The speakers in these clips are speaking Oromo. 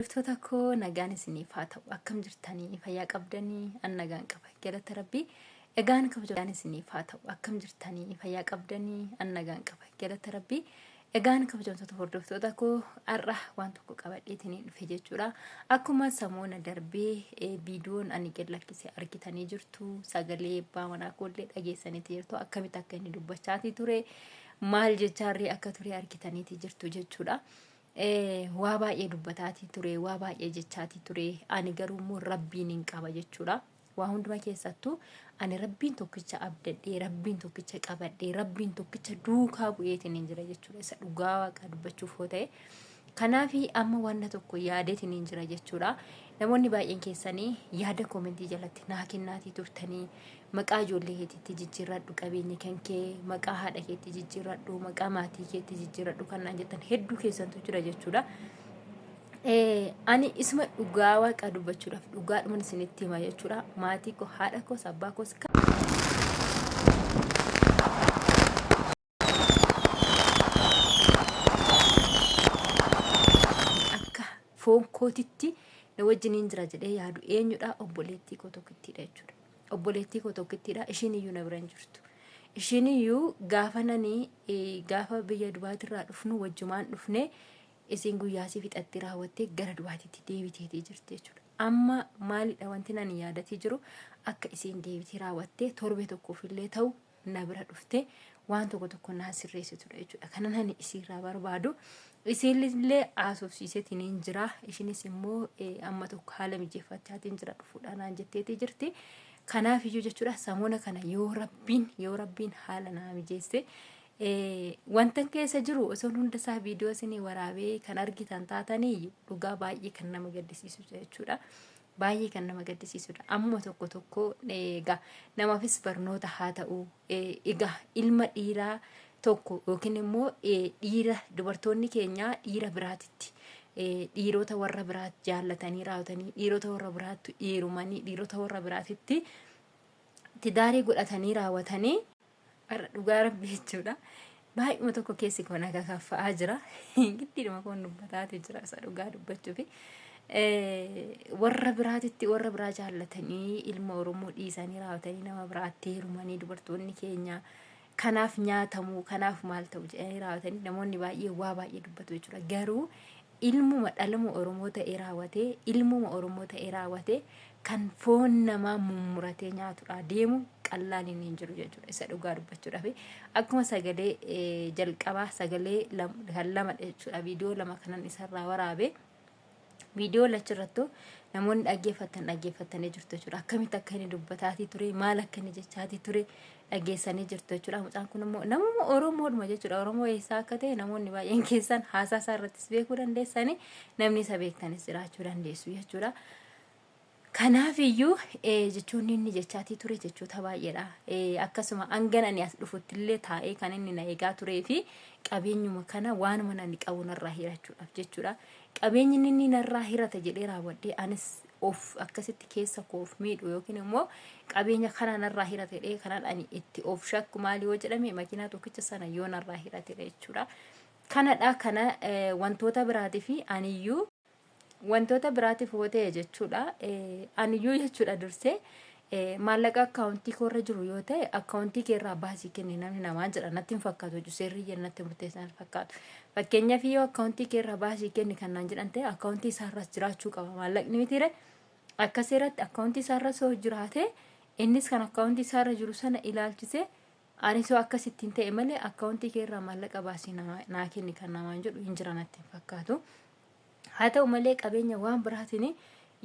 Hordoftoota koo, nagaan isiniif haa ta'u. Akkam jirtanii? Fayyaa qabdanii? An nagaan qaba, galata Rabbii. Egaan kabajaan isiniif haa ta'u. Akkam jirtanii? Fayyaa qabdanii? An nagaan qaba, galata Rabbii. Egaan kabajamtoota hordoftoota koo, har'a waan tokko qabadheetiin dhufe jechuudha. Akkuma samoona darbee viidiyoon ani gad lakkise argitanii jirtu, sagalee abbaa manaa koollee dhageessaniiti jirtu, akkamitti akka inni dubbachaatii ture, maal jechaarree akka ture argitaniiti jirtu jechuudha. Waa baay'ee dubbataatii ture, waa baay'ee jechaatii ture. Ani garuu immoo Rabbiin hin qaba jechuudha. Waa hunduma keessattuu ani Rabbiin tokkicha abdadhee, Rabbiin tokkicha qabadhee, Rabbiin tokkicha duukaa bu'eetiin hin jira jechuudha, isa dhugaa Waaqaa dubbachuuf yoo ta'e. Kanaaf amma wanna tokko yaadeetiin hin jira jechuudha. Namoonni baay'een keessanii yaada koomentii jalatti naa kennaatii turtanii, maqaa ijoollee keetiitti jijjiirradhu, qabeenya kan kee maqaa haadha keetti jijjiirradhu, maqaa maatii keetti jijjiirradhu kan naan jettan hedduu keessantu jira jechuudha. Ani isuma dhugaa Waaqaa dubbachuudhaaf dhugaadhuman isinitti hima jechuudha. Maatii koo, haadha koos, abbaa koos akka foon kootitti na wajjiniin jira jedhee yaadu eenyudha? Obboleettii koo tokkittiidha jechuudha. Obboleettii koo tokkittiidha. Ishiin iyyuu na bira hin jirtu. Ishiin iyyuu gaafa nani gaafa biyya Dubaatirraa dhufnu wajjumaan dhufne, isiin guyyaa isii fixattee raawwattee gara Dubaatitti deebiteetii jirti jechuudha. Amma maalidha wanti nani yaadatii jiru? Akka isiin deebitee raawwattee torbee tokkoof illee ta'u na bira dhufte waan tokko tokko naa sirreessitudha jechuudha. Kanan ani isiirraa barbaadu isiillee haasofsiiseetiin hin jira. Ishinis immoo amma tokko haala mijeeffachaatiin jira, dhufuudhaan naan jetteetii jirti. Kanaaf iyyuu jechuudha, samoona kana yoo Rabbiin haala naa mijeesse, wanta keessa jiru osoo hunda isaa viidiyoo isinii waraabee kan argitan taatanii, dhugaa baay'ee kan nama gaddisiisu jechuudha. Baay'ee kan nama gaddisiisudha. Amma tokko tokko egaa namaafis barnoota haa ta'u. Egaa ilma dhiiraa tokko yookiin immoo dhiira, dubartoonni keenya dhiira biraatitti, dhiirota warra biraatti jaallatanii raawwatanii, dhiirota warra biraatti heerumanii, dhiirota warra biraatitti tidaarii godhatanii raawwatanii, har'a dhugaa Rabbi jechuudha. Baay'uma tokko keessi koo naga kaffa'aa jira. Giddiidhuma koon dubbataati jira, isa dhugaa dubbachuufi. Warra biraatitti, warra biraa jaallatanii, ilma Oromoo dhiisanii raawwatanii nama biraatti heerumanii, dubartoonni keenya kanaaf nyaatamuu, kanaaf maal ta'u jedhanii raawwatanii namoonni baay'ee waa baay'ee dubbatu jechuudha. Garuu ilmuma dhaluma Oromoo ta'ee raawwatee, ilmuma Oromoo ta'ee raawwatee kan foon namaa mummuratee nyaatudha deemu qallaan inni hin jiru jechuudha, isa dhugaa dubbachuudhaaf. Akkuma sagalee jalqabaa, sagalee kan lama jechuudha, viidiyoo lama kanan isarraa waraabe, viidiyoo lachirrattuu namoonni dhaggeeffatan dhaggeeffatanii jirtu jechuudha. Akkamitti akka inni dubbataatii ture, maal akka inni jechaatii ture dhageessanii jirtu jechuudha. Mucaan kun immoo namuma Oromoodhuma jechuudha. Oromoo eessaa akka ta'e namoonni baay'een keessan haasaa isaa irrattis beekuu dandeessanii, namni isa beektanis jiraachuu dandeessu jechuudha. Kanaaf iyyuu jechoonni inni jechaatii ture jechoota baay'eedha. Akkasuma hangan ani as dhufutti illee taa'ee kan inni na eegaa turee fi qabeenyuma kana waanuma ani qabu narraa hirachuudhaaf jechuudha. Qabeenyi inni narraa hirata jedhee raawwadhee anis of akkasitti keessa koo of miidhu yookiin immoo qabeenya kana narraa hirate jedhee kanan ani itti of shakku maali yoo jedhame, makiinaa tokkicha sana yoo narraa hiratedha jechuudha. Kanadha kana wantoota biraatii fi aniyyuu wantoota biraatiif yoo ta'e jechuudha, aniyyuu jechuudha, dursee maallaqa akkaawuntii koorra jiru yoo ta'e, akkaawuntii keerraa baasii kenni namni namaan jedha natti hin fakkaatu jechuudha. Seerri jedha natti murteessan fakkaatu. Fakkeenyaaf yoo akkaawuntii keerraa baasii kenni kan naan jedhan ta'e, akkaawuntii isaarras jiraachuu qaba maallaqni, mitiire? Akka seeratti akkaawuntii isaarra soo jiraate, innis kan akkaawuntii isaarra jiru sana ilaalchise, ani soo akkasittiin ta'e malee akkaawuntii keerraa maallaqa baasii naa kenni kan namaan jedhu hin jira natti hin fakkaatu. Haa ta'u malee qabeenya waan biraatiin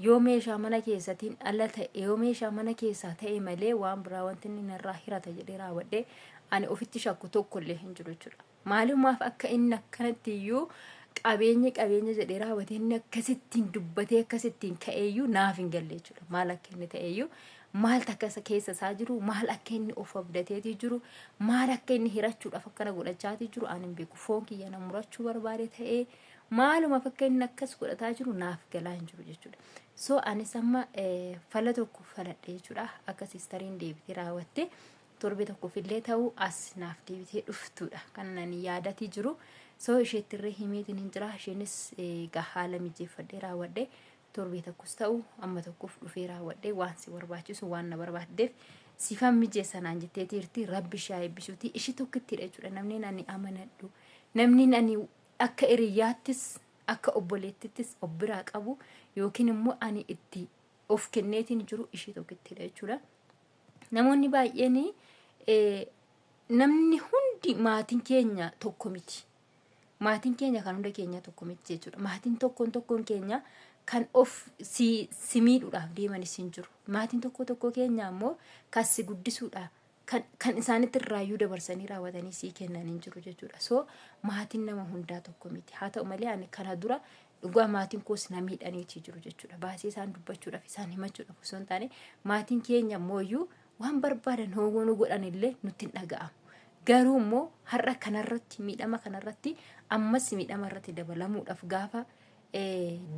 yoo meeshaa mana keessatiin ala ta'e, yoo meeshaa mana keessaa ta'e malee, waan biraa wanti inni narraa hirata jedhee raawwadhee ani ofitti shakku tokko illee hin jiru jechuudha. Maalumaaf akka inni akkanatti iyyuu qabeenya qabeenya jedhee raawwatee, inni akkasittiin dubbatee akkasittiin ka'eeyyuu naaf hin galle jechuudha. Maal akka inni ta'eyyuu, maal akka isa keessa isaa jiru, maal akka inni of abdateetii jiru, maal akka inni hirachuudhaaf akkana godhachaatii jiru ani hin beeku. Foon kiyya na murachuu barbaade ta'ee, maalumaaf akka inni akkas godhataa jiru naaf galaa hin jiru jechuudha. So anis amma fala tokko faladhe jechuudha. Akka siistariin deebitee raawwatte torbe tokkoof illee ta'u as naaf deebitee dhuftuudha. Kan ani yaadatii jiru. So isheettirree himeetiin hin jira. Isheenis egaa haala mijeeffadhee raawwadhe torbee tokkos ta'u amma tokkoof dhufee raawwadhe waan si barbaachisu waan na barbaaddeef sifan mijeessa naan jetteetiirti. Rabbi ishee haa eebbisuuti. Ishii tokkittiidha jechuudha namni ani amanadhu. Namni ani akka hiriyyaattis akka obboleettittis of biraa qabu yookiin immoo ani itti of kenneetiin jiru ishii tokkittiidha jechuudha. Namoonni baay'een namni hundi maatiin keenya tokko miti. Maatiin keenya kan hunda keenya tokko miti jechuudha. Maatiin tokkoon tokkoon keenya kan of si, si miidhuudhaaf deemanis hin jiru. Maatiin tokko tokko keenya immoo kan si guddisuudhaaf kan, kan isaanitti irraayyuu dabarsanii raawwatanii sii kennan hin jiru jechuudha. So maatiin nama hundaa tokko miti. Haa ta'u malee ani kana dura dhugaa maatiin koos na miidhaniiti jiru jechuudha. Baasee isaan dubbachuudhaaf isaan himachuudhaaf osoo hin taane maatiin keenya mooyyuu waan barbaadan hoogoo nu godhan illee nutti hin dhaga'amu. Garuu immoo har'a kanarratti miidhama kanarratti ammas miidhama irratti dabalamuudhaaf gaafa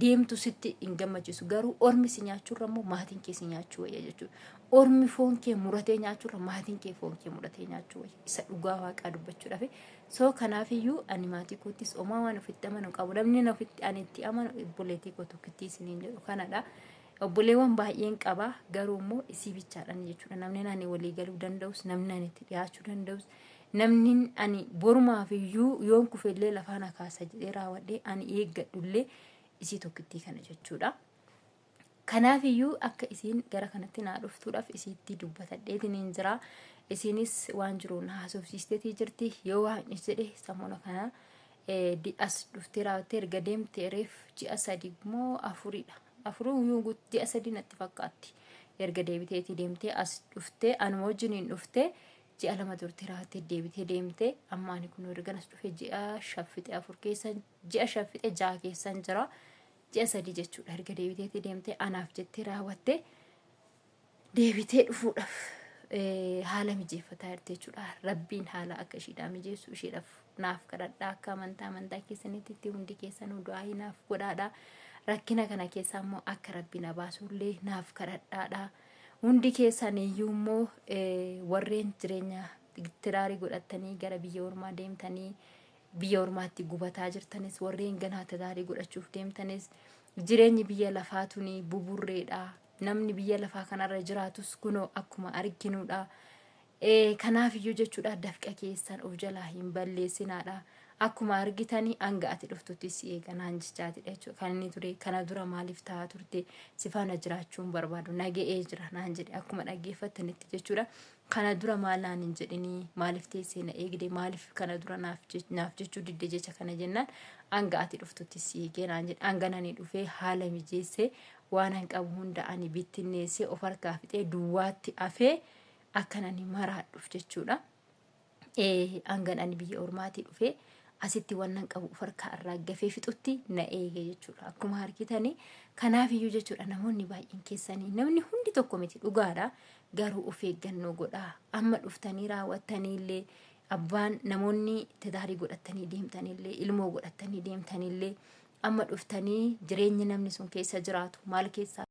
deemtu sitti hin gammachiisu. Garuu ormi si nyaachuurra immoo maatiin kee si nyaachuu wayya jechuudha. Ormi foon kee muratee nyaachuurra maatiin kee foon kee muratee nyaachuu wayya. Isa dhugaa waaqaa dubbachuudhaaf. So kanaafiyyuu ani maatii koottis homaa waan ofitti amanu qabu. Namni ofitti ani itti amanu obboleettii koo tokkittii isiniin jedhu kanadha. Obboleewwan baay'een qaba garuu immoo isii bichaadhaan jechuudha. Namni ani walii galuu danda'us namni ani itti dhiyaachuu danda'us namni ani borumaaf iyyuu yoon kufellee lafaa na kaasa jedhee raawwadhee ani eeggadhullee isii tokkittii kana jechuudha. Kanaaf iyyuu akka isiin gara kanatti naa dhuftuudhaaf isiitti dubbatadheetiin hin jira. Isiinis waan jiru na haasofsiisteetii jirti. Yoo waaqni jedhe sammuna kana as dhuftee raawwattee erga deemte reef ji'a sadi moo afuridha. Afuruu iyyuu ji'a sadi natti fakkaatti. Erga deebiteetii deemtee as dhuftee anuma wajjiniin dhuftee ji'a 2 turte raawwattee deebitee deemte. Amma ani kun erga as dhufe ji'a shaffixe 4 keessa ji'a shaffixe 6 keessan jira. Ji'a 3 jechuudha. Erga deebiteetii deemtee anaaf jettee raawwattee deebitee dhufuudhaaf haala mijeeffataa jirti jechuudha. Rabbiin haala akka ishiidhaa mijeessu ishiidhaaf naaf kadhadhaa akka amantaa amantaa keessanitti itti hundi keessanuu du'aayii naaf godhaadha. Rakkina kana keessaa immoo akka rabbi na baasullee naaf kadhadhaadha. Hundi keessan iyyuu immoo warreen jireenya tidaarii godhattanii gara biyya ormaa deemtanii biyya ormaatti gubataa jirtanis warreen ganaa tidaarii godhachuuf deemtanis jireenyi biyya lafaa tuni buburreedha. Namni biyya lafaa kanarra jiraatus kunoo akkuma arginuudha. Kanaaf iyyuu jechuudha dafqa keessan of jalaa hin balleessinaadha. Akkuma argitanii hanga ati dhuftutti si eega naan jechaatidha jechuudha. Kan inni ture kana dura maaliif ta'aa turte si faana jiraachuu hin barbaadu naga'ee jira naan jedhe akkuma dhaggeeffattanitti jechuudha. Kana dura maal naan hin jedhinii maaliif teessee na eegde maaliif kana dura naaf jechuu didde jecha kana jennaan hanga ati dhuftutti si eegee naan jedhe hanga nani dhufee haala mijeessee waan an qabu hunda ani bittinneessee of harkaa fixee duwwaatti afee akkan ani maraadhuuf jechuudha. Hangan ani biyya ormaatii dhufee asitti wannan qabu of harkaa irraa gafee fixutti na eege jechuudha. Akkuma harkitanii kanaaf iyyuu jechuudha namoonni baay'een keessanii namni hundi tokko miti dhugaadha. Garuu of eeggannoo godhaa. Amma dhuftanii raawwattanii illee abbaan namoonni tidaarii godhattanii deemtanillee ilmoo godhattanii deemtanillee amma dhuftanii jireenyi namni sun keessa jiraatu maal keessa